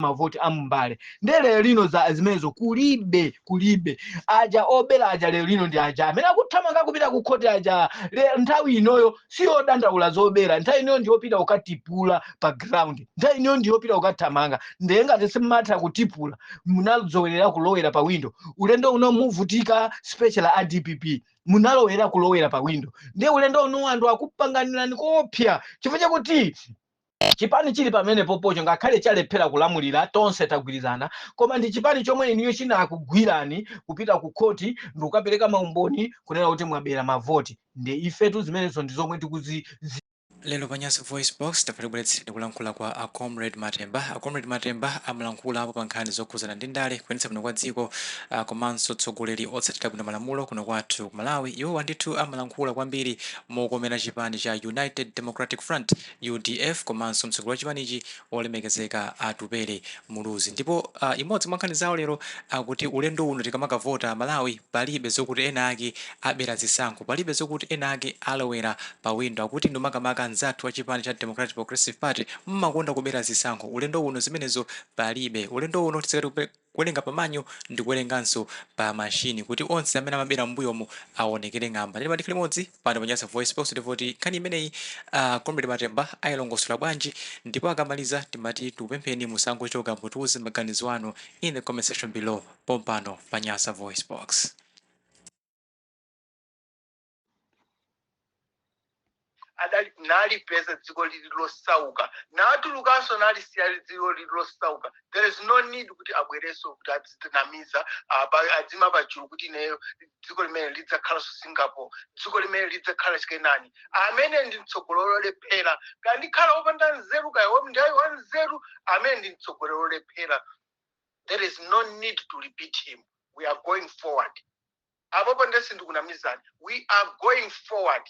Mavoti amumbale nde lero lino za zimenezo kulibe, kulibe. Aja obera aja lero lino ndi aja amene akuthamanga kupita ku khoti aja. Nthawi inoyo siyodandaula zobera, nthawi inoyo ndiyopita kukatipula pa ground, nthawi inoyo ndiyopita kukathamanga. Ndiye ngati simumatha kutipula, munazolowera kulowera pa window, ulendo uno muvutika. Special a DPP munalowera kulowera pa window, ndiye ulendo uno anthu akupanganirani koopsa, chifukwa chakuti chipani chili pamene popocho ngakhale chalephera kulamulira, tonse tagwirizana, koma ndi chipani chomwe inuyo chinakugwirani kupita ku khoti ndi kukapereka maumboni kunena kuti mwabera mavoti. Ndi ifetu zimenezo ndi zomwe tikuzi Lero pa Nyasa VoiceBox tafuna kulankhula kwa a Comrade Matemba. A Comrade Matemba amalankhulapo pa nkhani zokhuzana ndi ndale, kuyendetsa bwino kwa dziko, komanso tsogoleri otsatira bwino malamulo kuno kwathu ku Malawi. Iwowa ndithu amalankhula kwambiri mokomera chipani cha United Democratic Front, UDF, komanso mtsogoleri wa chipanichi, olemekezeka Atupele Muluzi. Ndipo imodzi mwa nkhani zawo lero akuti ulendo uno tikamakavota Malawi, palibe zokuti ena ake abera zisankho, palibe zokuti ena ake alowera pa window. Akuti inu, makamaka anzathu a chipani cha Democratic Progressive Party, mmakonda kubera zisankho. Ulendo uno zimenezo palibe. Ulendo uno tizikati kuwerenga pa manual ndi kuwerenganso pa mashini, kuti onse amene amabera m'mbuyomu aonekere ng'amba. Ndili madikha limodzi pano pa Nyasa Voice Box kuti nkhani imeneyi Comrade Matemba ayilongosola bwanji, ndipo akamaliza timati tikupempheni musangochoka, mutiuze maganizo anu in the comment section below pompano pa Nyasa Voice Box. Adali nalipeza dziko lili losauka, natulukanso nalisiya dziko lili losauka. There is no need kuti abwerenso kuti adzitinamiza apa, adzima pachulu kuti ineyo dziko limene lidzakhalanso Singapore, dziko limene lidzakhala chikenani. Amene ndi mtsogoleri olephera, kaya ndikhala wopanda nzeru, kaya ndiayi wanzeru, amene ndi mtsogoleri olephera. There is no need to repeat him. We are going forward. Apopo ndesi ndikunamizani, we are going forward.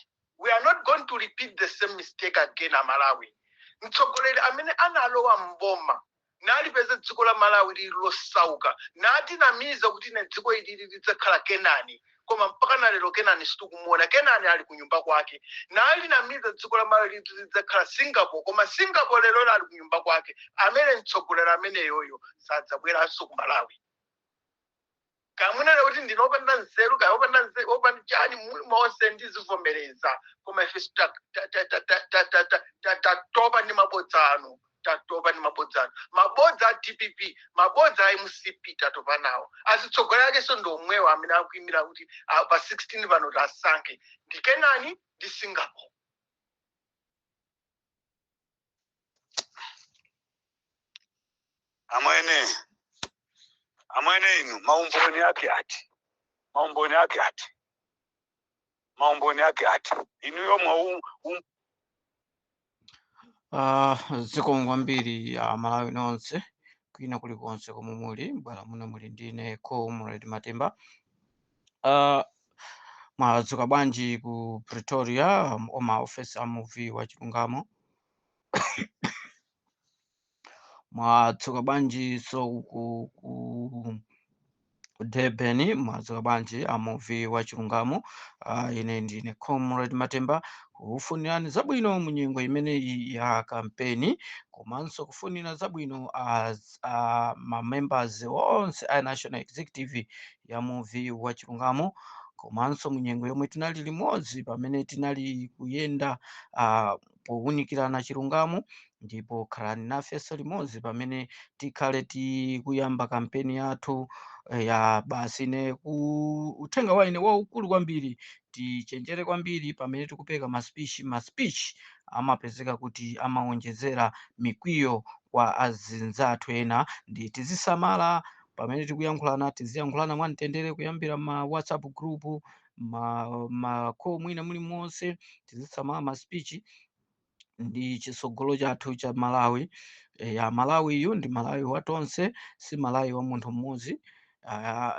We are not going to repeat the same mistake again. Amalawi, mtsogoleri amene analowa mboma nalipeza dziko la Malawi lili losauka, natinamiza kuti ine dziko ilili lidzakhala Kenani, koma mpaka na lero Kenani sitikumuona, Kenani ali kunyumba kwake. Nalinamiza dziko la Malawi lili lidzakhala Singapore, koma Singapore lero ali kunyumba kwake. Amene mtsogoleri ameneyoyo sadzabweranso ku Malawi. Kamunena kuti ndinopanda nzeru, kaya opanda nzeru, opanda chani, monse ndizivomereza, koma ife tatopa ndi mabodza anu, tatopa ndi mabodza anu, mabodza a DPP, mabodza a MCP, tatopa nawo. Azitsogoleri akenso ndi omwewo amene akuyimira kuti pa 16 pano tasankhe ndi Kenani ndi Singapore. Amwene, amwene, inu maumboni ake ati? Maumboni ake ati? Maumboni ake ati? Inuyo mwa Zikomo kwambiri Amalawi nonse kwina kulikonse komwe muli. Bwana muno muli ndine Comrade Matemba. Mwadzuka bwanji ku Pretoria, oma ofesi a Muvi wa Chilungamo? Mwadzuka bwanji so ku Durban? Mwadzuka bwanji amuvi wa Chilungamo? Ine ndine Comrade Matemba, kufunirani zabwino mu nyengo imeneyi ya kampeni, komanso kufunira zabwino as ma members onse a National Executive ya Muvi wa Chilungamo, komanso mu nyengo yomwe tinali limodzi pamene tinali kuyenda powunikirana chilungamo. Ndipo khalani nafenso limodzi pamene tikhale tikuyamba kampeni yathu ya basi. Ine ku uthenga wa ine waukulu kwambiri, tichenjere kwambiri pamene tikupeka ma speech. Ma speech amapezeka kuti amawonjezera mikwiyo kwa azinzathu ena, ndi tizisamala pamene tikuyankhulana, tiziyankhulana mwamtendere, kuyambira ma WhatsApp group, ma call, mwina muli monse, tizisamala ma speech. Ndi chitsogolo chathu cha Malawi. Ya Malawiyu ndi Malawi watonse, si Malawi wa munthu mmodzi.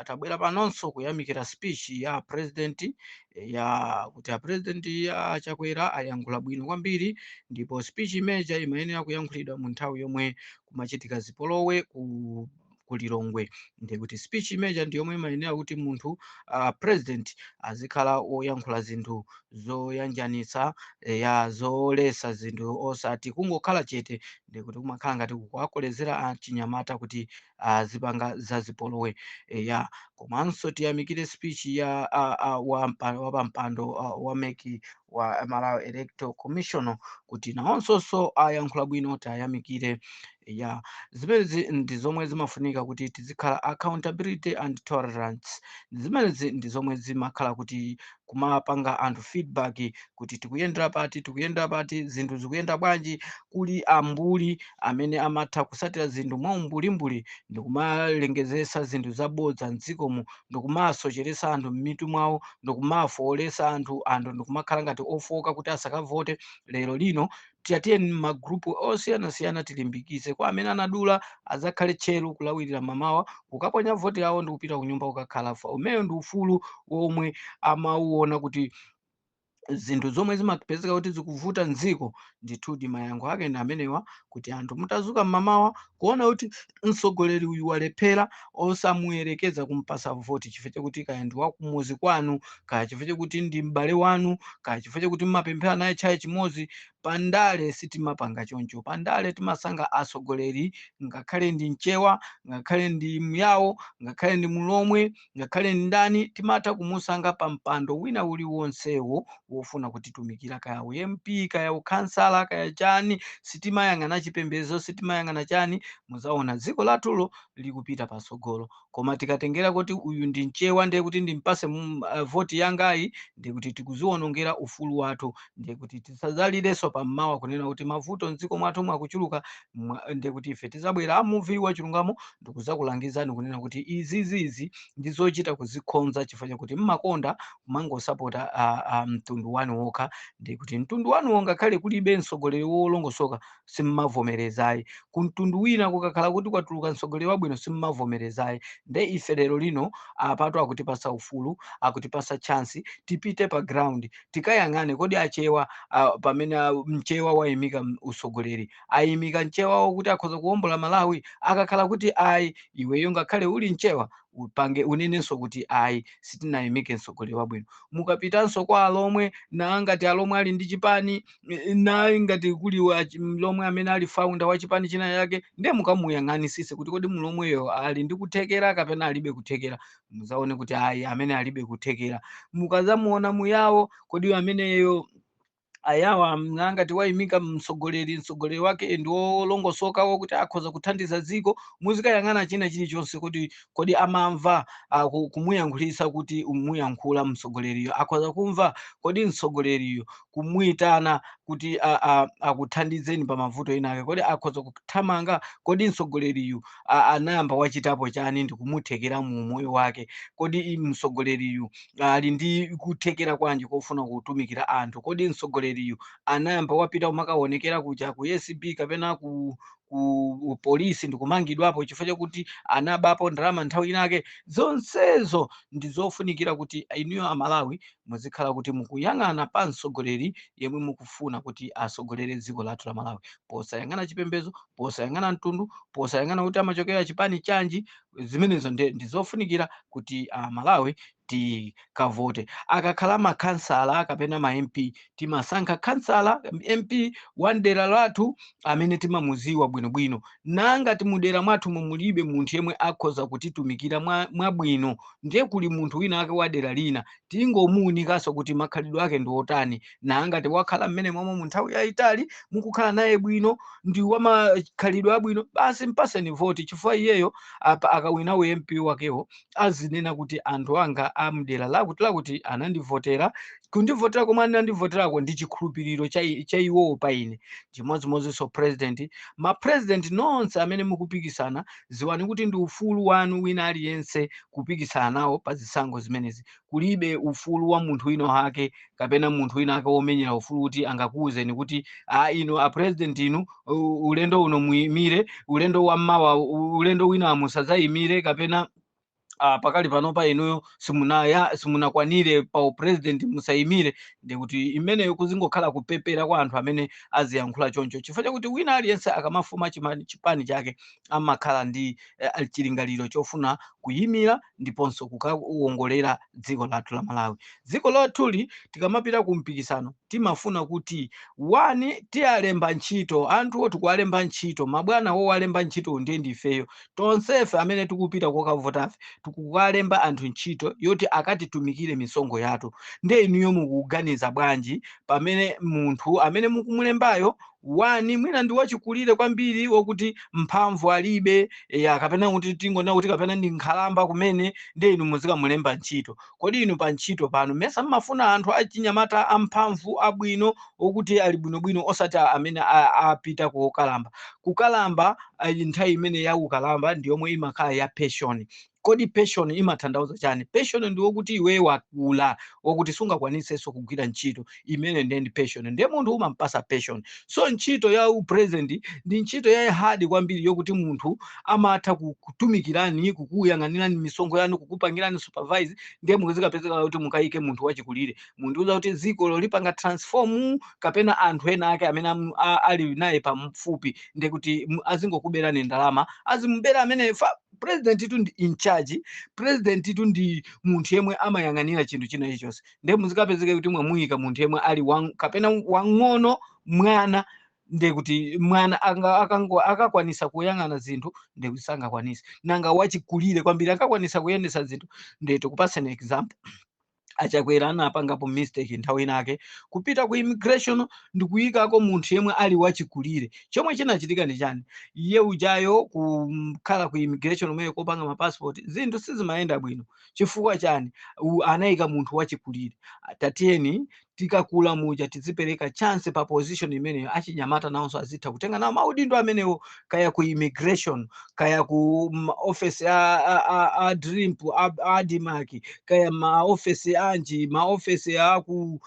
Tabwera panonso kuyamikira speech ya president, ya kuti a president ya Chakwera ayankhula bwino kwambiri, ndipo speech imeja imayenera kuyankhulidwa mu nthawi yomwe kumachitika zipolowe ku Lilongwe. Ndikuti speech imeja ndi yomwe imayenera kuti munthu president azikhala woyankhula zinthu zoyanjanitsa, ya zolesa zinthu, osati kungokhala chete. Ndikuti kumakhala ngati kuwakolezera achinyamata kuti azipanga zazipolowe. Eya, komanso tiyamikire speech ya wapampando wa MEC, wa Malawi Electoral Commission, kuti nawonsonso ayankhula bwino, tayamikire. Ya, zimenezi ndi zomwe zimafunika, kuti tizikhala accountability and tolerance. Zimenezi ndi zomwe zimakhala kuti kumapanga anthu feedback kuti tikuyendera pati, tikuyendera pati, zinthu zikuyenda bwanji. Kuli ambuli amene amatha kusatira zinthu mwaumbulimbuli ndikumalengezesa zinthu zabodza mdzikomu, ndikumasocheresa anthu m'mitu mwawo, ndikumafoolesa anthu, anthu ndikumakhala ngati ofoka kuti asakavote. Lero lino tiyatiyeni m'magrupu osiyanasiyana, tilimbikise kwa amene anadula azakhale tcheru kulawirira mamawa kukaponya voti yawo ndi kupita kunyumba kukakhala. Fa umeneyo ndi ufulu womwe amauona kuti zinthu zomwe zimapezeka kuti zikuvuta mdziko. Ndithudi mayankho ake ndi amenewa, kuti anthu mutazuka mmamawa kuona kuti mtsogoleri uyu walephera, osamuyerekeza kumpasa voti chifukwa chakuti kaya ndi wakumuzi kwanu, kaya chifukwa chakuti ndi m'bale wanu, kaya chifukwa chakuti mmapemphera naye tchayi chimodzi. Pandale sitimapanga choncho. Pandale timasankha atsogoleri, ngakhale ndi Mchewa, ngakhale ndi Myawo, ngakhale ndi Mulomwe, ngakhale ndi ndani, timatha kumusankha pa mpando wina uliwonsewo wofuna kutitumikira, kaya u MP, kaya ukhansala, kaya chani. Sitimayang'ana chipembedzo, sitimayang'ana chani. Muzaona dziko lathulo likupita patsogolo. Koma tikatengera kuti uyu ndi Mchewa, ndiye kuti ndimpase voti yangayi, ndiye kuti tikuziwonongera ufulu wathu. Ndiye kuti tisadzalirenso pammawa kunena kuti mavuto mdziko mwathu mwakuchuluka. Ndiye kuti ife tizabwera amuvi wa chilungamo ndikuzakulangizani kunena kuti izizizi ndi zochita kuzikhonza, chifukwa chakuti mmakonda kumangosapota mtundu wanu wokha. Ndiye kuti mtundu wanuwo ngakhale kulibe mtsogoleri wolongosoka, simmavomerezayi. Ku mtundu wina kukakhala kuti kwatuluka mtsogoleri wabwino, simmavomerezayi. Nde ife lero lino apatu akutipasa ufulu, akutipasa chance, tipite pa ground tikayang'ane. Kodi Achewa, pamene Mchewa wayimika utsogoleri, ayimika Mchewawo kuti akhoza kuwombola Malawi? Akakhala kuti ayi, iweyo ngakhale uli Mchewa, upange unenenso kuti ayi, sitinayimike mtsogoleri wabwino. Mukapitanso kwa Alomwe, na ngati Alomwe ali ndi chipani, na ngati kuli Mlomwe amene ali founder wa chipani china yake, ndiye mukamuyang'anisise kuti kodi Mlomweyo ali ndi kuthekera kapena alibe kuthekera. Muzaone kuti ayi, amene alibe kuthekera. Mukazamuona Muyawo, kodi ameneyo Ayawa ngati wayimika mtsogoleri, mtsogoleri wake ndi wolongosoka wokuti akhoza kuthandiza dziko? Muzikayang'ana china chilichonse kuti kodi amamva, kumuyankhulitsa kuti umuyankhula mtsogoleriyo akhoza kumva? Kodi mtsogoleriyo kumuyitana kuti akuthandizeni pa mavuto ena ake, kodi akhoza kuthamanga? Kodi mtsogoleriyu anayamba wachitapo chani ndi kumuthekera mu moyo wake? Kodi mtsogoleriyu ali ndi kuthekera kwanji kofuna kutumikira anthu? Kodi mtsogoleriyu anayamba wapita kumakaonekera kuja ku ACB kapena ku polisi ndikumangidwapo chifukwa chakuti anabapo ndalama nthawi inake? Zonsezo ndi zofunikira kuti inuyo Amalawi muzikhala kuti mukuyang'ana pa mtsogoleri yemwe mukufuna kuti asogolere dziko lathu la Malawi, posayang'ana chipembedzo, posayang'ana mtundu, posayang'ana kuti amachokera chipani chanji. Zimenezo ndi zofunikira kuti Amalawi tikavote. Akakhala makhansala kapena ma MP, timasankha khansala, MP wa mdera lathu amene timamuziwa bwinobwino. Nangati mudera mwathu mulibe munthu yemwe akhoza kutitumikira mwabwino, ndiye kuli munthu wina ake wa dera lina, tingomuwunikanso kuti makhalidwe ake ndi otani. Nangati wakhala mmene momwe mu nthawi yayitali, mukukhala naye bwino, ndi wa makhalidwe abwino, basi, mpaseni voti, chifukwa iyeyo apa akawina u MP wakewo azinena kuti anthu anga amdera lakuti lakuti anandivotera. Kundivotera komwe anandivoterako ndi chikhulupiriro cha iwowo pa ine. Chimodzimodzinso president, ma president nonse amene mukupikisana, ziwani kuti ndi ufulu wanu wina aliyense kupikisana nawo pa zisankho zimenezi. Kulibe ufulu wa munthu wina wake kapena munthu wina ake womenyera ufulu kuti angakuwuzeni kuti a inu a president, inu ulendo uno muyimire, ulendo wammawa, ulendo wina musadzayimire, kapena Pakali panopa inuyo simunakwanire pa upresident, musayimire. Ndikuti imeneyo kuzingokhala kupepera kwa anthu amene aziyankhula choncho, chifukwa chakuti wina aliyense akamafuma chipani chake amakhala ndi chilingaliro chofuna kuyimira ndiponso kukawongolera dziko lathu la Malawi. Dziko lathuli tikamapita ku mpikisano timafuna kuti, one, tiyalemba ntchito anthuwo, tikuwalemba ntchito mabwana wowalemba ntchito ndiye ndifeyo tonsefe amene tikupita kokavotafe, tikukalemba anthu ntchito yoti akatitumikire misonkho yathu. Ndiye inuyo mukuganiza bwanji pamene munthu amene mukumulembayo, one, mwina ndi wachikulire kwambiri wokuti mphamvu alibe ya, kapena kuti tingonena kuti kapena ndi nkhalamba kumene, ndiye inu muzikamulemba ntchito? Kodi inu pa ntchito pano mesa mmafuna anthu achinyamata amphamvu abwino wokuti ali bwinobwino, osati amene apita kukalamba? Kukalamba, nthawi imene ya ukalamba ndi yomwe imakhala ya pension. Kodi pension imatanthauza chani? Pension ndi wokuti iwe wakula wokuti sungakwanisenso kugwira ntchito, imene ndiye ndi pension, ndiye munthu umampasa pension. So ntchito ya upresident ndi ntchito ya hard kwambiri yokuti munthu amatha kutumikirani, kukuyang'anirani misonkho yanu, kukupangirani supervise. Ndiye muzikapezeka kuti mukayike munthu wachikulire, mundiuza kuti dziko lipanga transform, kapena anthu ena ake amene ali naye pamfupi, ndiye kuti azingokuberani ndalama, azimubera amene fa president tu ndi in charge. President tu ndi munthu yemwe amayang'anira chinthu china chilichonse. Ndiye muzikapezeka kuti mwamuyika munthu yemwe ali kapena wang'ono, mwana, ndiye kuti mwana akakwanisa kuyang'ana zinthu? Ndiye kuti sangakwanise. Nanga wachikulire kwambiri akakwanisa kuyendesa zinthu? Ndiye tikupaseni example, Achakwera anapangapo mistake nthawi inake kupita ku immigration ndikuyikako munthu yemwe ali wachikulire. Chomwe chinachitika ndi chani? Iye ujayo kukhala ku immigration umene kopanga mapassport, zinthu sizimayenda bwino. Chifukwa chani? Anayika munthu wachikulire. Tatiyeni tikakula muja tizipereka chance pa position imeneyo, achinyamata nawonso azitha kutenga nawo maudindo amenewo, kaya ku immigration, kaya ku office a DRIMP, a ADMARC, kaya maofesi anji, maofesi a ku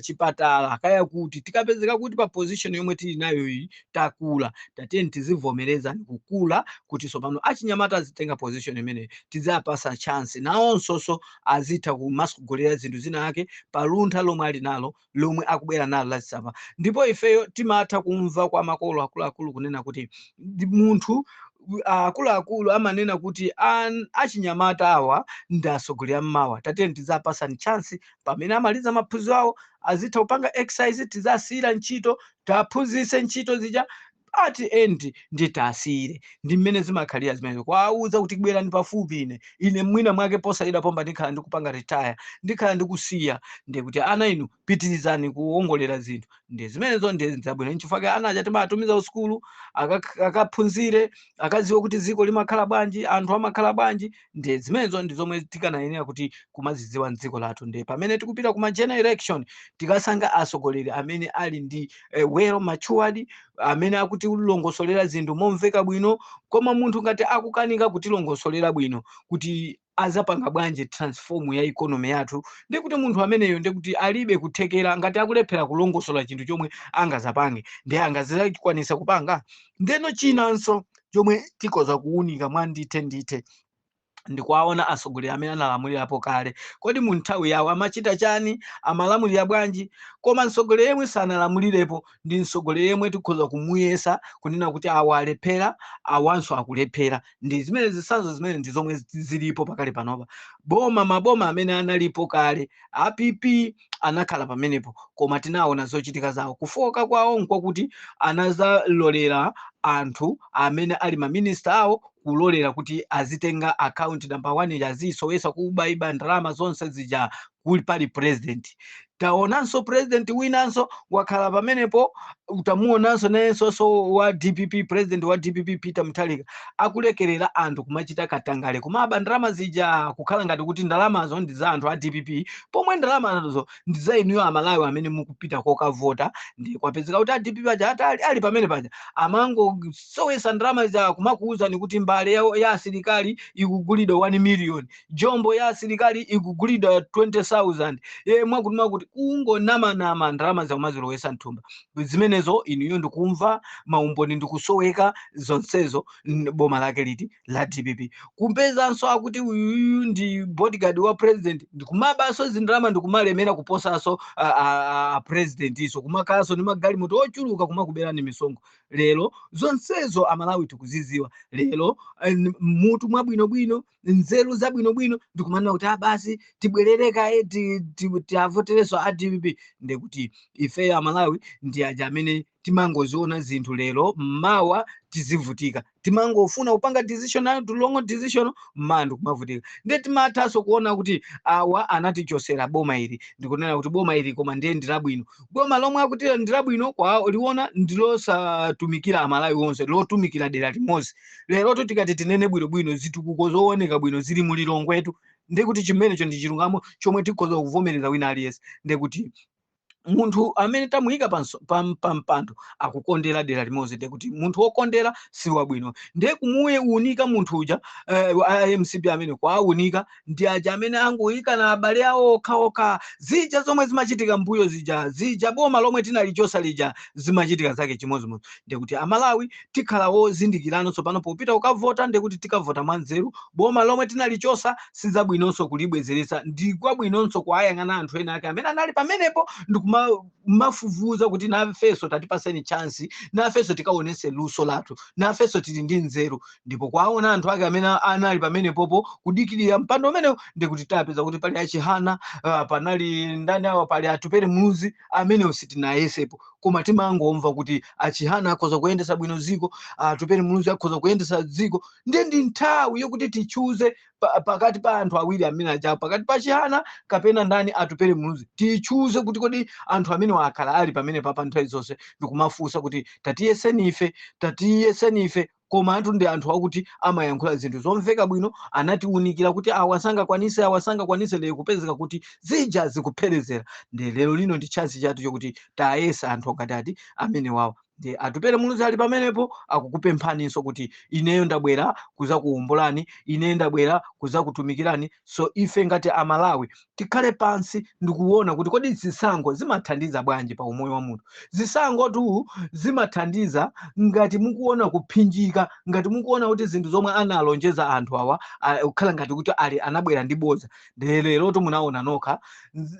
chipatala, kaya kuti tikapezeka kuti pa position yomwe tili nayo iyi takula, tatiyeni tizivomereza kukula kuti tsopano achinyamata azitenga position imeneyo, tizapasa chance nawonsonso azitha kumasogolera zinthu zina ake paluntha lomwe ali nalo, lomwe akubwera nalo lachisapa. Ndipo ifeyo timatha kumva kwa makolo akuluakulu kunena kuti ndi munthu akuluakulu amanena kuti achinyamata awa ndi atsogoleri mmawa. Tatiyeni tizapasani chance pamene amaliza maphunziro awo, azitha kupanga exercise, tizasiyira ntchito, taphunzitse ntchito zija, at end ndi tasiyire. Ndi mmene zimakhalira zimenezo, kwauza kuti bwerani pafupi, ine mwina mwake posayida pomba ndikhala ndikupanga retire, ndikhala ndikusiya, ndiye kuti ana inu pitirizani kuwongolera zinthu. Ndi zimenezo ndi zabwino. Nchifukwa ana aja timatumiza usukulu akaphunzire, akadziwe kuti dziko limakhala bwanji, anthu amakhala bwanji. Ndi zimenezo ndi zomwe tikanayenera kuti kumazidziwa mdziko lathu. Ndi pamene tikupita kuma general election, tikasankha atsogoleri amene ali ndi well matured, amene akutilongosolera zinthu momveka bwino. Koma munthu ngati akukanika kutilongosolera bwino kuti azapanga bwanji transform ya economy yathu, ndi kuti munthu ameneyo ndi kuti alibe kuthekera. Ngati akulephera kulongosola chinthu chomwe angazapange, ndi angazakwanisa kupanga? Ndeno chinanso chomwe tikoza kuwunika mwa ndithe ndithe ndikuwaona atsogoleri amene analamulirapo kale. Kodi mu nthawi yawo amachita chani? Amalamulira bwanji? Koma mtsogoleri yemwe sanalamulirepo ndi mtsogoleri yemwe tikhoza kumuyesa kunena kuti awa alephera, awanso akulephera. Ndi zimene zitsanzo zimene ndi zomwe zilipo pakali panopa. Boma, maboma amene analipo kale, app anakhala pamenepo, koma tinaona zochitika zawo. Kufoka kwawo nkwakuti anazalolera anthu amene ali maminista awo kulolera kuti azitenga account number one, azisowesa kubaiba ndalama zonse zija kuli pali president. Taonanso president winanso wakhala pamenepo, utamuonanso nayenso so wa DPP, president wa DPP Peter Mutharika akulekerera anthu kumachita katangale, kumaba ndalama zija, kukhala ngati kuti ndalamazo ndi za anthu a DPP, pomwe ndalamazo ndi za inuyo Amalawi amene mukupita kokavota. Ndi kwapezeka kuti a DPP aja ati ali pamene paja amangosowesa ndalama zija, kumakuwuzani kuti mbale ya asilikali ikugulidwa 1 million, jombo ya asilikali ikugulidwa 20,000, ye mwakuti mwakuti. Kungonamanama ndalama zakumazilowesa mthumba. Zimenezo inuyo ndikumva maumboni ndikusoweka zonsezo. Boma lake liti? La DPP. Kumpezanso akuti uyuyu ndi bodyguard wa president, ndikumabanso zindalama, ndikumalemera kuposanso a president iso, kumakhalanso ndi magalimoto ochuluka, kumakuberani misonkho. Lero zonsezo Amalawi tikuziziwa. Lero mutu mwabwinobwino, nzeru zabwinobwino, ndikumanena kuti basi tibwerere kaye, tiavoterenso a DPP. Ndekuti ifeyo Amalawi ndi aja amene timangoziona zinthu lero, mmawa tizivutika. Timangofuna kupanga decision atu wrong decision, mmawa ndikumavutika. Ndiye timathanso kuona kuti awa anatichosera boma ili, ndikunena kuti boma ili koma ndiye ndilabwino. Boma lomwe akuti ndilabwino kwa liona ndilosatumikira Amalawi onse, lotumikira dera limodzi. Lerotu tikati tinene bwinobwino, zitukuko zooneka bwino zili mulilongwetu. Ndikuti chimenecho ndi chilungamo chomwe tikhoza kuvomereza wina aliyense. Ndekuti munthu amene tamuyika pa mpando akukondera dera limodzi. Ndekuti munthu wokondera si wabwino. Ndiye kumuye unika munthu uja, MCP amene kwaunika ndi aja amene angoyika na abale awo okhaokha. Zija zomwe zimachitika mbuyo zija, zija boma lomwe tinalichosa lija, zimachitika zake chimodzimodzi. Ndekuti Amalawi tikhala wozindikirano tsopano popita kukavota. Ndekuti tikavota mwanzeru. Boma lomwe tinalichosa sizabwinonso kulibwezeretsa. Ndi kwabwinonso kuayang'ana anthu ena ake amene anali pamenepo ndikumafufuza kuti nafenso tatipaseni chance, nafenso tikaonese luso lathu, nafenso tili ndi nzeru. Ndipo kwaona anthu ake amene anali pamenepopo kudikirira mpando umenewo, ndikuti tapeza kuti pali aChihana, panali ndani awa, pali Atupere Muluzi amene sitinayesepo, koma timangomva kuti aChihana akhoza kuyendesa bwino dziko, Atupere Muluzi akhoza kuyendesa dziko. Ndiye ndi nthawi yokuti tichuze pakati pa anthu awiri amene aja, pakati pa Chihana kapena ndani, Atupere Muluzi. Tichuze kuti kodi anthu amene akhala ali pamene papa nthawi zonse, ndikumafunsa kuti tatiyeseni ife, tatiyeseni ife. Koma anthu ndi anthu akuti amayankhula zinthu zomveka bwino, anatiwunikira kuti awa sangakwanise, awa sangakwanise. Lero kupezeka kuti zija zikupherezera. Ndi lero lino ndi chance chathu chokuti tayesa anthu ngati ati amene wawa. Ndi Atupere Muluzi ali pamenepo akukupemphaninso kuti ineyo ndabwera kuzakuwombolani, ineyo ndabwera kuzakutumikirani. So ife ngati Amalawi tikhale pansi ndikuona kuti kodi zisankho zimathandiza bwanji pa umoyo wa munthu. Zisankho tu zimathandiza ngati mukuona kuphinjika, ngati mukuona kuti zinthu zomwe analonjeza anthu awa kukhala ngati kuti ali anabwera ndi bodza. Lero munaona nokha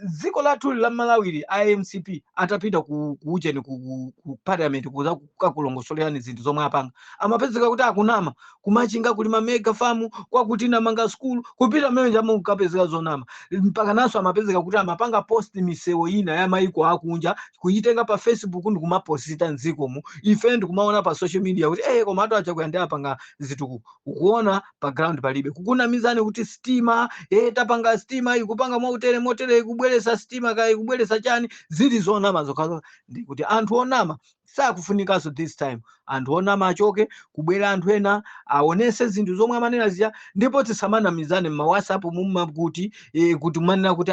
dziko lathu la Malawiri, iMCP atapita ku ujeni, ku parliament kuza kukakulongosolerani zinthu zomwe apanga, amapezeka kuti akunama. Kumachinga kuli ma mega farm, kwakuti namanga skulu, kupita mmene jamu kukapezeka zonama. Mpaka nanso amapezeka kuti amapanga post misewu ina ya maiko akunja, kuyitenga pa Facebook ndikumaposita mdzikomu. Ife ndikumaona pa social media kuti koma atu aChakwera ndi apanga zitukuko. Ukuona pa ground palibe. Kukunamizani kuti sitima, tapanga sitima, ikupanga mwautere motere, ikubweresa sitima kaya ikubweresa chani, zili zonama zokhazo. Ndikuti anthu onama sakufunikanso this time. Anthu onama achoke, kubwera anthu ena aonese zinthu zomwe amanena zija. Ndipo tisamanamizane mma WhatsApp mumma kuti kuti manena kuti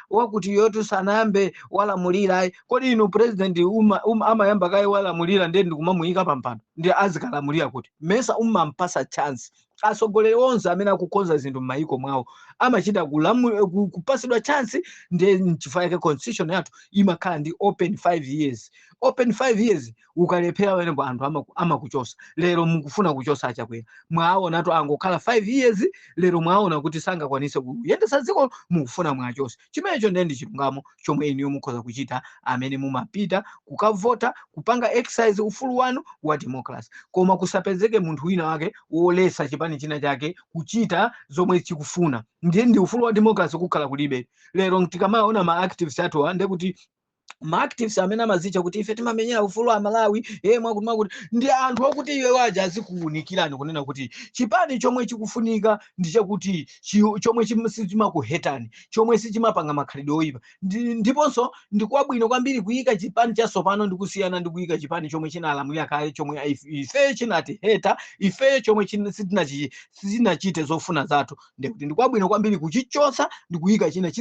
wakuti yotu sanayambe walamulira ayi. Kodi inu president amayamba kaye walamulira, ndiye ndikumamuyika pampando ndi azikalamulira kuti mesa umampasa chance? Atsogoleri onse amene akukonza zinthu m'mayiko mwawo amachita kupasidwa chance. Ndiye nchifukwa yake constitution yathu imakhala ndi open 5 years. Open 5 years, ukalephera pamenepo anthu amakuchosa. Lero mukufuna kuchosa aChakwera, mwaonatu angokhala 5 years. Lero mwaona kuti sangakwanise kuyendesa dziko, mukufuna mwachose. Chimenecho ndiye ndi chilungamo chomwe inuyo mukhoza kuchita amene mumapita kukavota, kupanga exercise ufulu wanu wa democracy. Koma kusapezeke munthu wina wake wolesa chipani china chake kuchita zomwe chikufuna. Ndiye ndi ufulu wa democracy kukhala kulibe. Lero tikamaona ma activists athu, ndiye kuti ma activists amene amazicha kuti ife timamenyera ufulu wa Malawi, mwakuti mwakuti, ndi anthu okuti iwe waja azikuwunikirani kunena kuti chipani chomwe chikufunika ndi chakuti chomwe sichimakuhetani, chomwe sichimapanga makhalidwe oyipa. Ndiponso ndikwabwino kwambiri kuyika chipani chatsopano ndi kusiyana ndi kuyika chipani chomwe chinalamulira kale, chomwe ife chinatiheta ife, chomwe sitinachite zofuna zathu. Ndikuti ndikwabwino kwambiri kuchichosa ndi kuyika china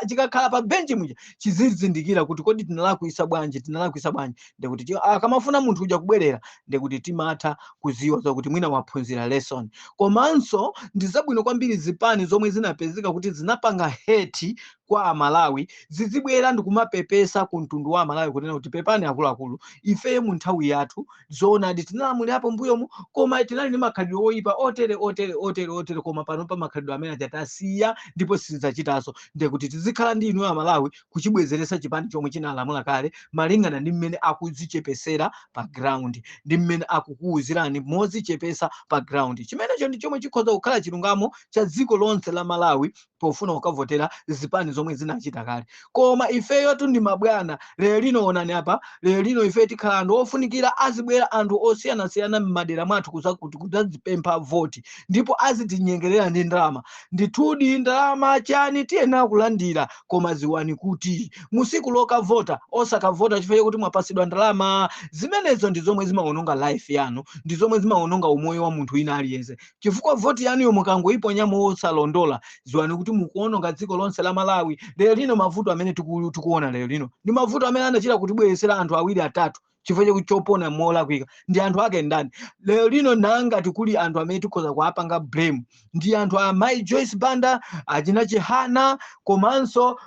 chikakhala pa benchi muja chizizindikira kuti kodi tinalakwisa bwanji, tinalakwisa bwanji. Ndikuti akamafuna munthu uja kubwerera, ndikuti timatha kuziwa zakuti mwina waphunzira lesson. Komanso ndi zabwino kwambiri zipani zomwe zinapezeka kuti zinapanga hate. kwa Amalawi, zizibwera ndikumapepesa ku mtundu wa Amalawi kunena kuti pepani akuluakulu, ifeyo mu nthawi yathu zoonadi tinalamulirapo mbuyomu, koma tinali ndi makhalidwe oyipa otere, otere, otere, otere, koma pano pa makhalidwe amene aja tasiya ndipo sizidzachitanso. Ndiye kuti tizikhala ndi inu Amalawi kuchibwezeresa chipani chomwe chinalamula kale, malingana ndi mmene akudzichepesera pa ground ndi mmene akukuwuzirani modzichepesa pa ground. Chimenecho ndi chomwe chikhoza kukhala chilungamo cha dziko lonse la Malawi pofuna kukavotera zipani zomwe zinachita kale. Koma ifeyo tu ndi mabwana. Lero lino onani apa, lero lino ife tikhala anthu ofunikira, azibwera anthu osiyanasiyana m'madera mwathu kudzadzipempha voti, ndipo azitinyengerera ndi ndalama. Ndithudi ndalama chani tiyenera kulandira, koma ziwani kuti musiku lokavota osakavota chifukwa chakuti mwapasidwa ndalama. Zimenezo ndi zomwe zimawononga life yanu, ndi zomwe zimawononga umoyo wa munthu wina aliyense, chifukwa voti yanuyo mukangoyiponya mosalondola, ziwani kuti mukuwononga dziko lonse la Malawi. Lero lino mavuto amene tikuona lero lino ndi mavuto amene anachita kutibweresera anthu awiri atatu chifukwa chakuti chopona molakwika. Ndi anthu ake ndani lero lino? Nangati kuli anthu amene tikhoza kuwapanga blame ndi anthu a Mai Joyce Banda, achina Chihana, komanso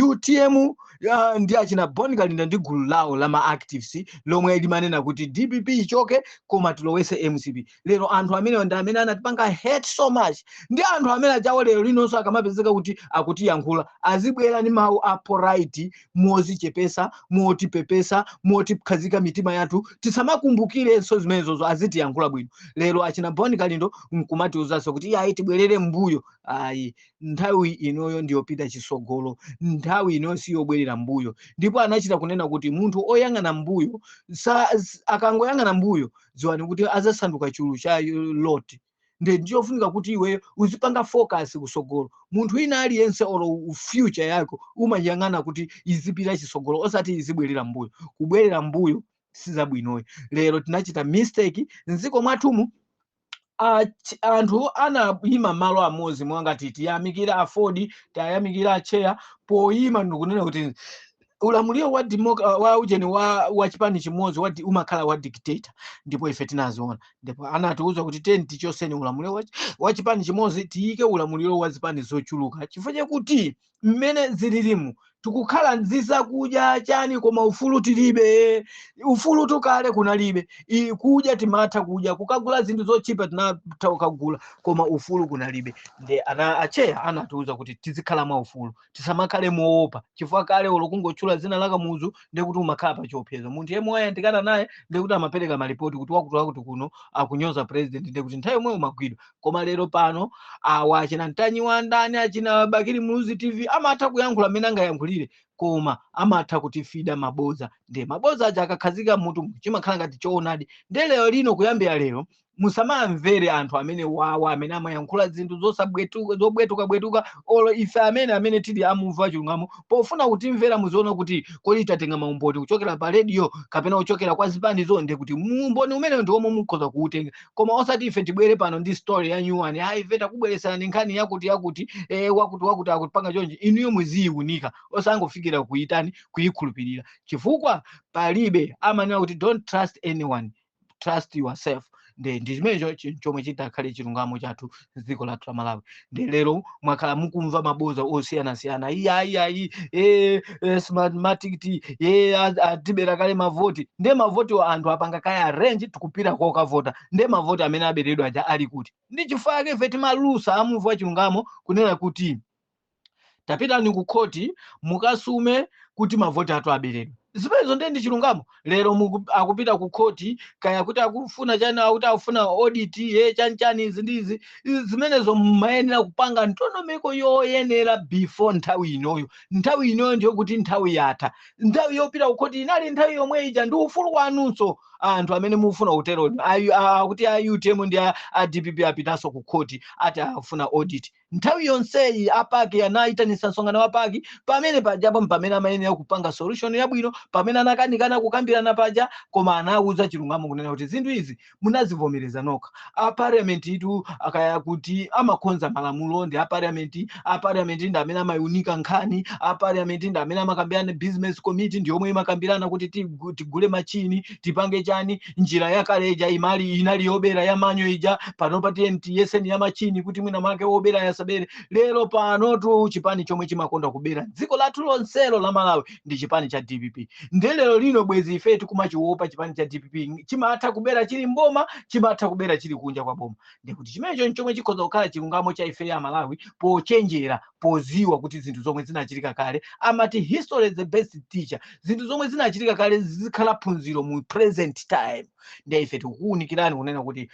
UTM, ndi achina Bon Kalindo ndi gulu lawo la ma activists lomwe limanena kuti DPP ichoke koma tilowese MCP. Lero anthu amene ndi amene anatipanga hate so much, ndi anthu amene ajawo lero linonso akamapezeka kuti akutiyankhula azibwera ndi mawu a polite, mozichepesa, motipepesa, motikhazika mitima yathu, tisamakumbukirenso zimenezozo, azitiyankhula bwino. Lero achina Bon Kalindo nkumatiuzanso kuti iye ayi, tibwerere mbuyo. Ayi, nthawi inoyo ndiyopita chisogolo, nthawi inoyo siyobwerera mbuyo. Ndipo anachita kunena kuti munthu oyang'ana mbuyo akangoyang'ana mbuyo, dziwani kuti azasanduka chulu cha Lot. Ndi ndichofunika kuti iweyo uzipanga focus kusogolo. Munthu wina aliyense olo future yako umayang'ana kuti izipita chisogolo, osati izibwerera mbuyo. Kubwerera mbuyo sizabwinoyo. Lero tinachita mistake mdziko mwathumu. Anthu anayima malo amodzi, mwangati tiyamikira AFORD, tayamikira acheya poyima ndikunena kuti ulamuliro wa ujeni wa chipani chimodzi umakhala wa dictator. Ndipo ife tinaziona, ndipo anatiuza kuti teni tichoseni ulamuliro wa chipani chimodzi, tiyike ulamuliro wa zipani zochuluka, chifukwa chakuti mmene zililimu tikukhala nzizakudya chani koma ufulu tilibe. Ufulu tukale kunalibe. Kudya timatha kudya, kukagula zinthu zochipa tinatha kukagula, koma ufulu kunalibe. Nde ana acheya anatiuza kuti tizikhala mwa ufulu, tisamakhale moopa, chifukwa kale olo kungotchula dzina la Kamuzu ndekuti umakhala pa chiopsezo. Munthu yemwe wayandikana naye ndekuti amapereka malipoti kuti wakuti wakuti kuno akunyoza president, ndekuti nthawi yomwe umagwidwa. Koma lero pano awa achina Mtanyiwa, ndani, achina Bakili Muluzi TV amatha kuyankhula mmene angayankhulire, koma amatha kutifida maboza. Nde maboza aja akakhazika mutu chimakhala ngati choonadi. Nde lero lino, kuyambira lero, musamamvere anthu amene wawa amene amayankhula zinthu zosabwetuka, zobwetuka bwetuka. Olo ife amene tili amumva chilungamo, pofuna kutimvera muziona kuti kodi tatenga maumboni kuchokera pa radio kapena kuchokera kwa zipanizo, ndi kuti umboni umene ndi omwe mukhoza kuutenga, koma osati ife tibwere pano ndi story ya new one. Ayi, ife takubweretserani nkhani yakuti yakuti, wakuti wakuti akupanga chonchi. Inuyo muziyiunika, osangofikira kuitani kuyikhulupirira, chifukwa palibe amanena kuti don't trust anyone, trust yourself. Ndi chimenecho chomwe chitakhale chilungamo chathu dziko lathu la Malawi. Ndi lero mwakhala mukumva maboza osiyanasiyana: iya, iya, iyi, Smartmatic, atibera kale mavoti. Ndiye mavoti anthu apanga kale arrange, tikupita kokavota, ndiye mavoti amene aberedwa aja ali kuti? Ndi chifukwa chake ife timalusa amumva chilungamo kunena kuti tapitani ku khoti mukasume kuti mavoti athu aberedwa. Zimenezo ndiye ndi chilungamo. Lero akupita ku khoti, kaya kuti akufuna chani, akuti akufuna audit ye chanichani, izi ndi izi. Izi zimenezo mmayenera kupanga ndondomeko yoyenera before nthawi inoyo. Nthawi inoyo ndiyo kuti nthawi yatha, nthawi yopita ku khoti inali nthawi yomwe ija. Ndi ufulu wanunso anthu amene mufuna kutero, akuti a UTM ndi a DPP apitanso ku khoti, ati akufuna audit. Nthawi yonseyi a PAC anayitanisa msonkhano wa PAC, pamene pajapo pamene amayenera kupanga solution yabwino, pamene anakanikana kukambirana paja, koma anawuza chilungamo kunena kuti zinthu izi munazivomereza nokha. A parliament itu akaya kuti amakonza malamulo ndi a parliament, a parliament ndi amene amayunika nkhani, a parliament ndi amene amakambirana, business committee ndi yomwe imakambirana kuti tigule machini, tipange. chani. Njira yakale ija imali inali yobera ya manual ija, panopa tiye tiyeseni ya machini kuti mwina mwake wobera yasabere. Lero panotu chipani chomwe chimakonda kubera dziko lathu lonselo la Malawi ndi chipani cha DPP. Ndiye lero lino bwezi ife tikumachiwopa chipani cha DPP? Chimatha kubera chili mboma, chimatha kubera chili kunja kwa boma. Ndikuti chimenecho nchomwe chikhoza kukhala chilungamo cha ife ya Malawi, pochenjera, poziwa kuti zinthu zomwe zinachitika kale, amati history is the best teacher, zinthu zomwe zinachitika kale zikhala phunziro mu present time. Ndiye ife tikukuwunikirani kunena kuti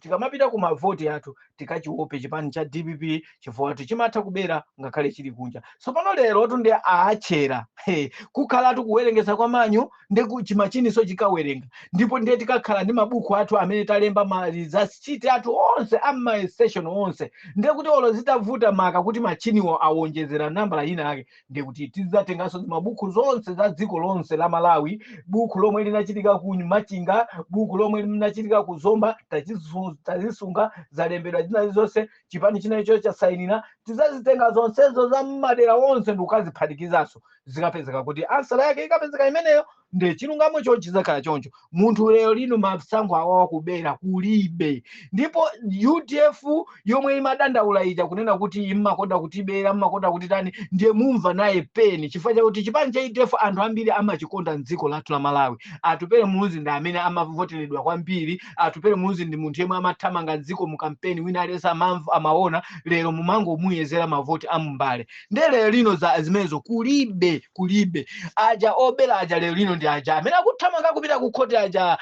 tikamapita ku mavoti athu tikachiope chipani cha DPP, chifukwa chimatha kubera ngakhale chili kunja. Tsopano lero ndi aachera. Hey, kukhalatu kuwerengesa kwa manual, ndi chimachiniso chikawerenga, ndipo ndiye tikakhala ndi mabuku athu amene talemba ma results sheet athu onse ama station onse. Ndiye kuti olo zitavuta maka kuti machiniwo awonjezera nambala ina yake, ndiye kuti tidzatenganso mabuku zonse za dziko lonse la Malawi, buku lomwe linachitika ku Machinga, buku lomwe linachitika ku Zomba, tazisunga, zalembedwa zina zonse, chipani chinecho chasayinira. Tidzazitenga zonsezo za mmadera onse ndikukaziphatikizanso, zikapezeka kuti answer yake ikapezeka imeneyo, ndi chilungamo cho chizakhala choncho. Munthu lero lino masankho awawa kubera kulibe. Ndipo UDF yomwe imadandaula ija kunena kuti immakonda kutibera, mmakonda kuti tani, ndiye mumva naye peni, chifukwa chakuti chipani cha UDF anthu ambiri amachikonda mdziko lathu la Malawi. Atupele Muluzi ndi amene amavoteredwa kwambiri. Atupele Muluzi ndi munthu yemwe amathamanga mdziko mu kampeni, wina aliyense amaona. Lero mumangomuyezera mavoti amumbale. Ndiye lero lino za zimenezo kulibe, kulibe. Aja obera aja lero lino ndi aja amene akuthamanga kupita ku khoti aja.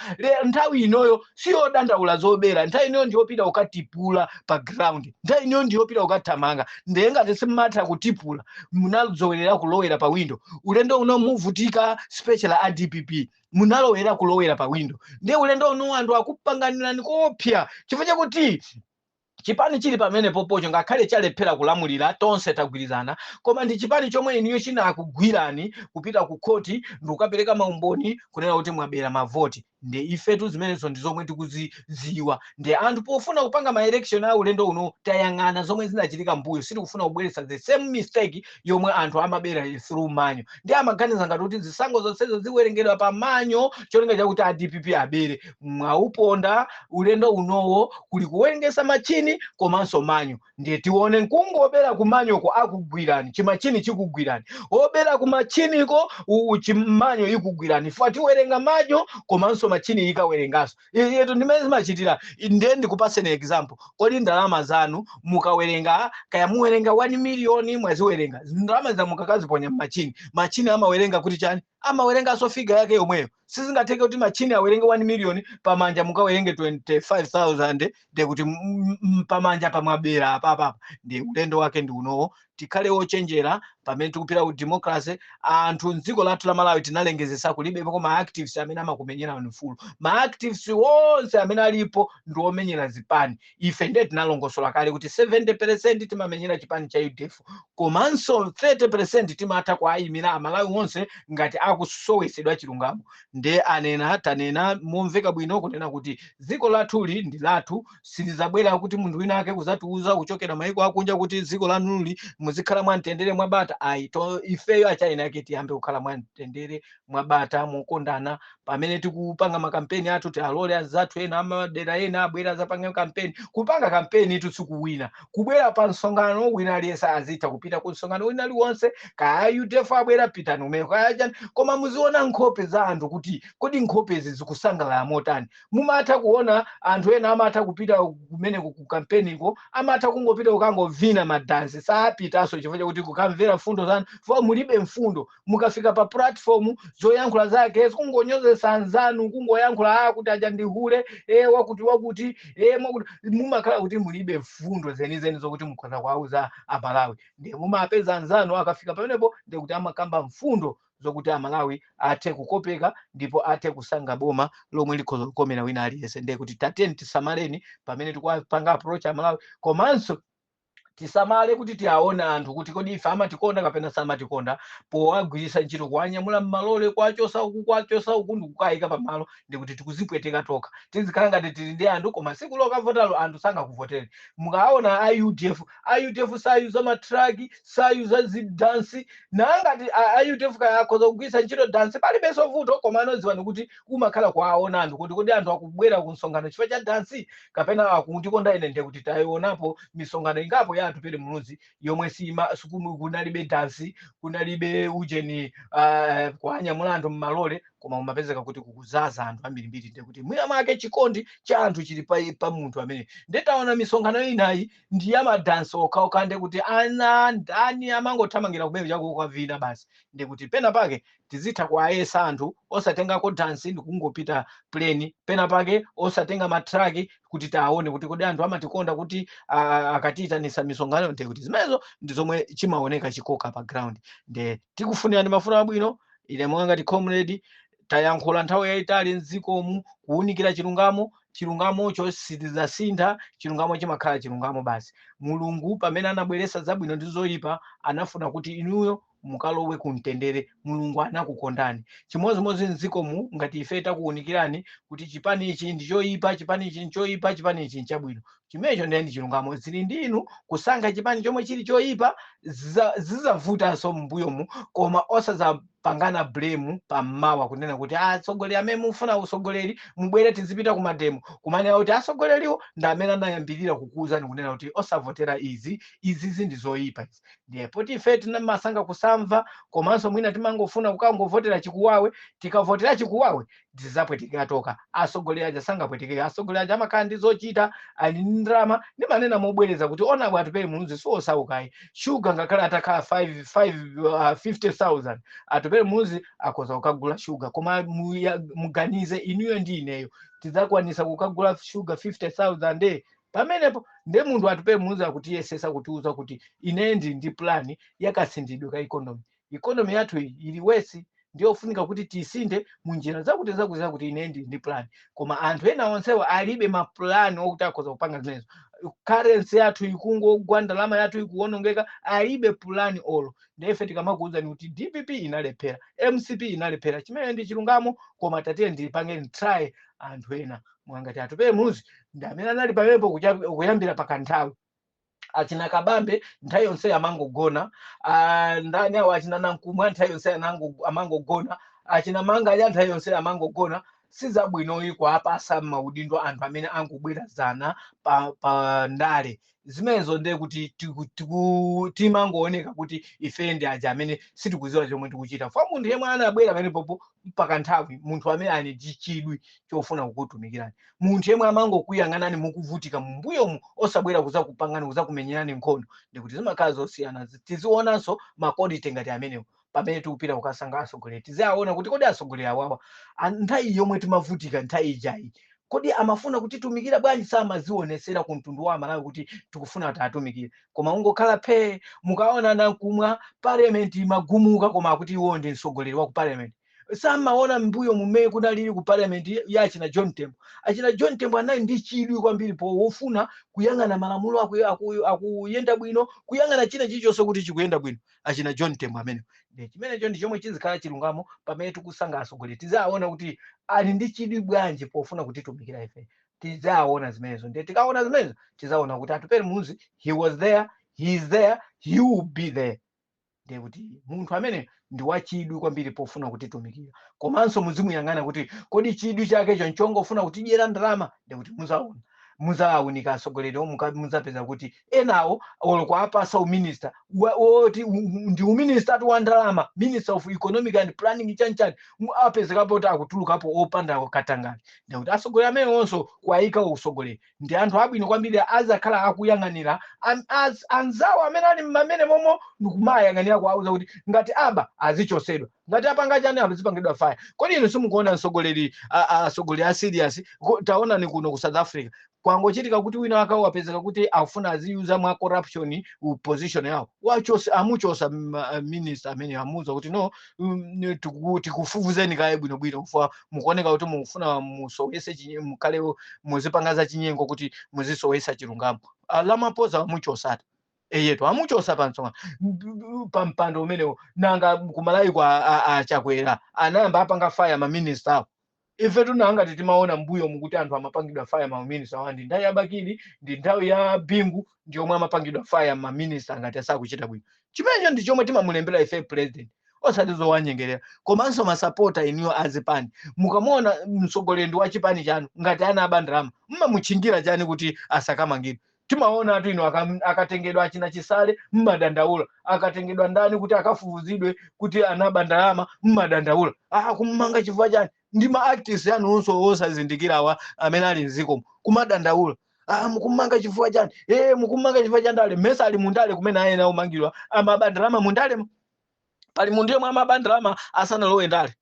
Nthawi inoyo siyodandaula zobera, nthawi inoyo ndiyopita kukatipula pa ground, nthawi inoyo ndiyopita kukathamanga. Ndiye ngati simmatha kutipula, munalowerera kulowera pa window, ulendo uno muvutika. Special a DPP munalowera kulowera pa window, ndiye ulendo uno anthu akupanganirani kopya, chifukwa chakuti chipani chili pamene popocho ngakhale chalephera kulamulira, tonse tagwirizana, koma ndi chipani chomwe iniyo chinakugwirani kupita ku khoti ndikukapereka maumboni kunena kuti mwabera mavoti. Ndi ifetu zimenezo ndi zomwe tikuzidziwa. Ndi anthu pofuna kupanga ma election a ulendo uno, tayang'ana zomwe zinachitika mbuyo, sitikufuna kubweretsa the same mistake yomwe anthu amabera through manual. Ndi amaganiza ngati kuti zisankho zonsezo ziwerengedwa pa manual, cholinga chakuti a DPP abere. Mwauponda. Ulendo unowo kuli kuwerengesa machini komanso manual. Ndiye tione nkungobera ku manualko akugwirani, chimachini chikugwirani, obera ku machiniko chi manual ikugwirani. Fa tiwerenga manual komanso machini ikawerenganso yetu, ndimene zimachitira. Ndiye ndikupaseni example. Kodi ndalama zanu mukawerenga, kaya muwerenga 1 million, mwaziwerenga ndalama za, mukakaziponya mmachini, machini amawerenga kuti chani? Amawerenganso figure yake yomweyo. Sizingatheke kuti machini awerenge 1 million, pamanja mukawerenge 25,000, ndiye kuti pamanja pamwabera apapapa. Ndiye ulendo wake ndi unowo, tikhale ochenjera pamene tikupita ku democracy. Anthu mdziko lathu la Malawi tinalengezesa kulibepo ma activists amene amakumenyera ufulu. Ma activists onse amene alipo ndi omenyera zipani. Ife ndiye tinalongosola kale kuti 70% timamenyera chipani cha UDF, komanso 30% timatha kuayimira Amalawi onse ngati akusowesedwa chilungamo. Ndiye anena, tanena momveka bwino kunena kuti dziko lathuli ndi lathu, silizabwera kuti munthu wina ake kuzatiuza kuchokera maiko akunja kuti dziko lanuli muzikhala mwamtendere, mwabata, ayi. To ifeyo achina ake tiyambe kukhala mwamtendere, mwabata, mokondana pamene tikupanga makampeni athu. Tialole azathu ena amadera ena abwera azapanga kampeni. Kupanga kampeni itu sikuwina. Kubwera pa msonkhano, wina aliyense azitha kupita ku msonkhano wina aliwonse, kaya UDF abwera, pitani umene, kaya chani, koma muziona nkhope za anthu kuti kodi nkhopezi zikusangalala motani. Mumatha kuona anthu ena amatha kupita kumeneko ku kampeniko, amatha kungopita kukangovina madansi, sapitanso chifukwa chakuti kukamvera mfundo zanu, chifukwa mulibe mfundo. Mukafika pa platform, zoyankhula zake kungonyozesa anzanu, kungoyankhula a kuti aja ndihule, e wakuti wakuti, e mwakuti, mumakhala kuti mulibe mfundo zenizeni zokuti mukhoza kuwauza Amalawi. Ndiye mumapeza anzanu akafika pamenepo, ndiye kuti amakamba mfundo zokuti Amalawi athe kukopeka ndipo athe kusankha boma lomwe likhoza kukomera wina aliyense. Ndiye kuti tateni tisamaleni pamene tikuwapanga approach Amalawi, komanso Tisamale kuti tiaone anthu kuti kodi ife amatikonda kapena samatikonda, powagwiritsa ntchito kuwanyamula mmalole, kwachosa uku, kwachosa uku, ndikukayika pamalo, ndikuti tikuzipweteka tokha. Tizikhala ngati tili ndi anthu, koma siku lokavotalo anthu sangakuvotere. Mukaona a UDF, a UDF sayuza matraki, sayuza zidansi. Nangati a UDF kaya akhoza kugwiritsa ntchito dansi, palibenso vuto, koma anodziwani kuti kumakhala kuwaona anthu kuti kodi anthu akubwera ku msonkhano chifukwa cha dansi kapena akundikonda ine? Ndiye kuti tayionapo misonkhano ingapo ya Atupele Muluzi yomwe sima kunalibe dansi, kunalibe ujeni, kuwanyamula anthu mmalole, koma umapezeka kuti kukuzaza anthu ambirimbiri. Ndiye kuti mwina mwake chikondi cha anthu chili pa munthu amene. Nditaona misonkhano inayi ndi ya madansi okhaokha, ndiye kuti ana ndani amangothamangira kumene chako kukavina basi. Ndiye kuti pena pake tizitha kuwayesa anthu osatengako dansi ndikungopita plain, pena pake osatenga matraki, kuti taone kuti kodi anthu amatikonda kuti akatiyitanisa misonkhano. Ndiye kuti zimenezo ndi zomwe chimaoneka chikoka pa ground. Ndiye tikufunirani mafuno abwino. Ine monga ngati comrade, tayankhula nthawi yayitali mdzikomu kuwunikira chilungamo. Chilungamocho sitidzasintha, chilungamo chimakhala chilungamo basi. Mulungu pamene anabweretsa zabwino ndi zoyipa, anafuna kuti inuyo mukalowe kumtendere. Mulungu anakukondani. Chimodzimodzi mdzikomu, ngati ife takuwunikirani kuti chipani ichi ndi choyipa, chipani ichi nchoyipa, chipani ichi nchabwino, chimenecho ndiye ndi chilungamo. Zili ndi inu kusankha chipani chomwe chili choyipa. Zidzavutanso m'mbuyomu, koma osadzapangana blame pammawa kunena kuti atsogoleri amene mufuna usogoleri mubwere tizipita ku mademo, kumanena kuti atsogoleriwo ndi amene anayambirira kukuwuzani kunena kuti osavotera izi, izizi ndi zoyipa izi. Ndiye poti ife tinamasanga kusamva, komanso mwina timangofuna kukangovotera chikuwawe. Tikavotera chikuwawe tidzapwetekera toka. Atsogoleri aja sangapwetekere. Atsogoleri aja amakhala ndi zochita, ali ndi ndalama. Ndimanena mobwereza kuti onabwe Atupele Muluzi siwosaukayi. Shuga ngakhale atakhala 5 5 50,000, Atupele Muluzi akhoza kukagula shuga. Koma muganize inuyo ndi ineyo, tidzakwanisa kukagula shuga 50,000 pamenepo? Nde munthu Atupele Muluzi akutiyesesa kutiuza kuti ine ndi plan yakasinthidwe ka economy. Economy yathu iyi ili worse, ndiyofunika kuti tisinthe munjira zakuti zakuti zakuti. Ine ndi plan, koma anthu ena onsewo alibe mapulani okuti akhoza kupanga zimenezo. Currency yathu ikungogwa, ndalama yathu ikuwonongeka, alibe pulani olo. Ndife tikamakuwuzani kuti DPP inalephera, MCP inalephera, chimene ndi chilungamo. Koma tatiye ndipangeni try anthu ena mwangati Atupele Muluzi, ndi amene anali pamenepo kuyambira pakanthawi. Achina Kabambe nthawi yonse amangogona. Ndani awo, achina Nankumwa nthawi yonse amangogona, achina Manganya nthawi yonse amangogona. Sizabwinoyi kuapasa maudindo anthu amene angobwera zana pa ndale zimenezo. Ndiye kuti timangooneka kuti ife ndi aja amene sitikuziwa chomwe tikuchita. Fa munthu yemwe anabwera pamenepopo mpaka nthawi, munthu amene ali ndi chidwi chofuna kukutumikirani, munthu yemwe amangokuyang'anani mukuvutika mumbuyomu, osabwera kuzakupangani, kuzakumenyerani nkhondo, ndikuti zimakhala zosiyana. Tizionanso ma quality ngati amenewo pamene tikupita kukasankha atsogoleri. Tiziaona kuti kodi atsogoleri awawa, nthawi yomwe timavutika nthawi ijayi, kodi amafuna kutitumikira bwanji? Samazionesera ku mtundu wa Amalawi kuti tikufuna kuti atumikire, koma ungokhala phee. Mukaona Nankumwa, parliament imagumuka, koma akuti iwo ndi mtsogoleri wa ku parliament. Samaona mbuyo mumene kunalili ku parliament ya achina John Tembo. Achina John Tembo anali ndi chidwi kwambiri powofuna kuyang'ana malamulo akuyenda bwino, kuyang'ana china chilichonse kuti chikuyenda bwino, achina John Tembo amene. Ndi chimenecho ndi chomwe chizikhala chilungamo pamene tikusankha atsogoleri. Tizaona kuti ali ndi chidwi bwanji pofuna kutitumikira ife. Tizaona zimenezo. Ndiye tikaona zimenezo, tizaona kuti Atupele Muluzi, he was there, he is there, he will be there. Ndiye kuti munthu amene ndi wachidwi kwambiri pofuna kutitumikira. Komanso muzimuyang'ana kuti kodi chidwi chakecho nchongofuna kutidyera ndalama? Ndiye kuti muzaona, muzawunika atsogoleri omwe, muzapeza kuti enawo olo kuapasa uminista woti ndi uminista wa ndalama, Minister of Economic and Planning chanchani, apezekapo kuti akutulukapo opanda katangale. Ndiye kuti atsogoleri amene onso kuwayika usogoleri ndi anthu abwino kwambiri, azakhala akuyang'anira anzawo amene ali mmamene momo, ndikumayang'anira kuwauza kuti ngati aba azichosedwa, ngati apanga chani azipangidwa fire. Kodi inu simukuona mtsogoleri atsogoleri a serious? Taonani kuno ku South Africa, kwangochitika kuti wina akawapezeka kuti akufuna aziyuza mwa corruption position yawo, wachosa, amuchosa minister amene amuuza kuti no, tikufufuzeni kaye bwinobwino kufa mukuoneka kuti mukufuna musowese mukhale muzipanga za chinyengo kuti muzisowesa chilungamo. Ramaphosa amuchosata. Eyetu amuchosa pa msonkhano pa mpando umenewo. Nanga kumalawi kwa aChakwera anayamba apanga fire maminista awo? Ife tunangati timaona mbuyo mukuti anthu amapangidwa fire maminista awo, ndi nthawi ya Bakili, ndi nthawi ya Bingu, ndi omwe amapangidwa fire maminista ngati asakuchita bwino. Chimenecho ndi chomwe timamulembera ife president, osati zowanyengerera. Komanso masapota iniyo azipani, mukamuona mtsogoleri wa chipani chanu ngati anaba ndalama, mmamutchingira chani kuti asakamangidwe? Timaona atu ino akatengedwa achina Chisale mmadandaula, akatengedwa ndani kuti akafufuzidwe kuti anaba ndalama mmadandaula, ah, kummanga chifukwa chani? Ndi ma activists anunso osazindikirawa amene ali mzikomo kumadandaula, ah, mukummanga chifukwa chani? Mukummanga chifukwa cha ndale. Mesa ali mundale kumene ayena umangidwa amaba ndalama mundale? Pali munthu yemwe amaba ndalama asanalowe ndale?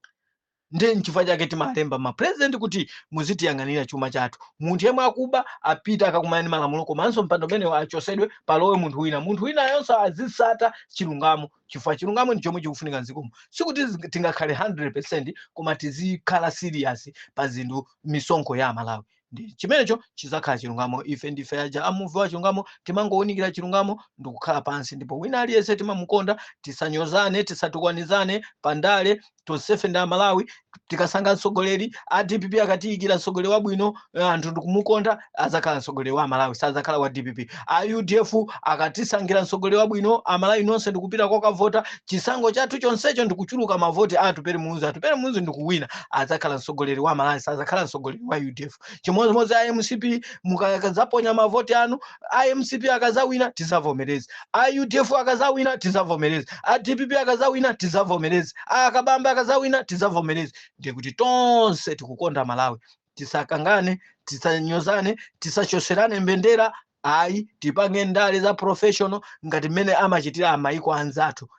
Ndi nchifukwa chake timalemba mapresident kuti muzitiyang'anira chuma chathu. Munthu yemwe akuba apita akakumana ndi malamulo, komanso mpando umenewo achosedwe, palowe munthu wina. Munthu winayonso azisata chilungamo, chifukwa chilungamo ndi chomwe chikufunika mdzikomo. Sikuti tingakhale 100, koma tizikhala serious pa zinthu, misonkho ya Amalawi, ndi chimenecho chizakhala chilungamo. Ife ndife aja amuvi wa chilungamo, timangowunikira chilungamo ndikukhala pansi, ndipo wina aliyense timamukonda. Tisanyozane, tisatukwanizane pandale, tonsefe ndi Amalawi. Tikasankha mtsogoleri, a DPP akatiyikira mtsogoleri wabwino, anthu ndikumukonda, azakhala mtsogoleri wa Amalawi, sazakhala wa DPP. A UDF akatisankhira mtsogoleri wabwino, Amalawi nonse ndikupita kokavota, chisankho chathu chonsecho ndikuchuluka mavoti a Atupele Muluzi, Atupele Muluzi ndikuwina, azakhala mtsogoleri wa Amalawi, sazakhala mtsogoleri wa UDF. Chimodzimodzi a MCP, mukadzaponya mavoti anu, a MCP akazawina tizavomereza, a UDF akazawina tizavomereza, a DPP akazawina tizavomereza, a Akabambe akazawina tizavomereza. Ndiye kuti tonse tikukonda Malawi. Tisakangane, tisanyozane, tisachoserane mbendera, ayi. Tipange ndale za professional ngati mmene amachitira amaiko anzathu.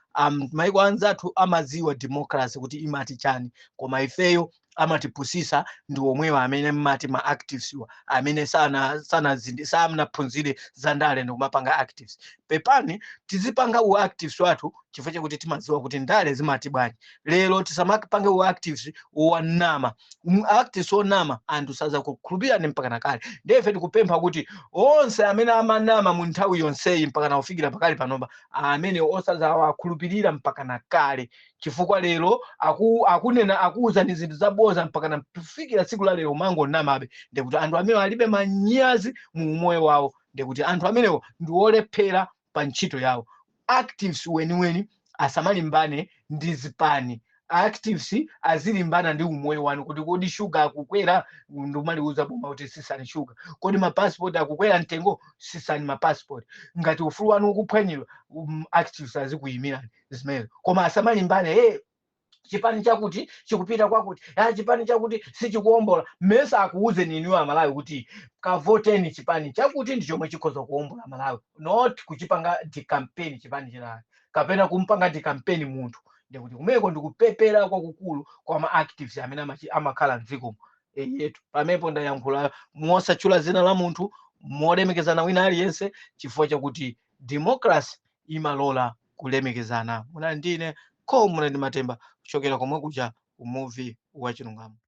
Maiko anzathu amadziwa democracy kuti imati chani, koma ifeyo amatipusisa ndi omwewa amene mmati ma activists wa, amene sana sanaphunzire za ndale ndikumapanga activists. Pepani, tizipanga u activists wathu chifukwa chakuti timadziwa kuti ndale zimati bwanji. Lero tisamapange u activists wanama. Activists onama anthu sazakukhulupirani mpaka nakale. Ndiye ife tikupempha kuti onse amene amanama mu nthawi yonseyi mpaka nakufikira pakali panopa, amene osazawakhulupirira mpaka nakale, chifukwa lero akunena, akuwuzani zinthu zaboza mpaka nakufikira tsiku la lero mangonamabe, ndikuti anthu amene alibe manyazi mu umoyo wawo, ndikuti anthu amenewo ndi olephera pa ntchito yawo. Activists weniweni asamalimbane ndi zipani. Activists azilimbana ndi umoyo wanu, kuti kodi shuga akukwera, ndikumaliuza boma kuti sisani shuga. Kodi mapassport akukwera mtengo? Sisani mapassport. Ngati ufulu wanu ukuphwanyidwa, activists azikuyimirani zimenezo, koma asamalimbane, hey, chipani chakuti chikupita kwakuti, ah, chipani chakuti sichikuwombola. Mmesa akuwuzeni inuyo Amalawi kuti kavoteni chipani chakuti ndi chomwe chikhoza kuwombola Malawi, not kuchipanga decampaign chipani chinayo kapena kumpanga decampaign munthu. Ndikuti kumeko ndikupepera kwakukulu kwa ma activists amene amakhala mdzikomo yetu. Pamenepo ndayankhula mosatchula dzina la munthu, molemekezana wina aliyense, chifukwa chakuti democracy imalola kulemekezana. Munali ndine Comrade Matemba, kuchokera komwe kuja umuvi wa chilungamo.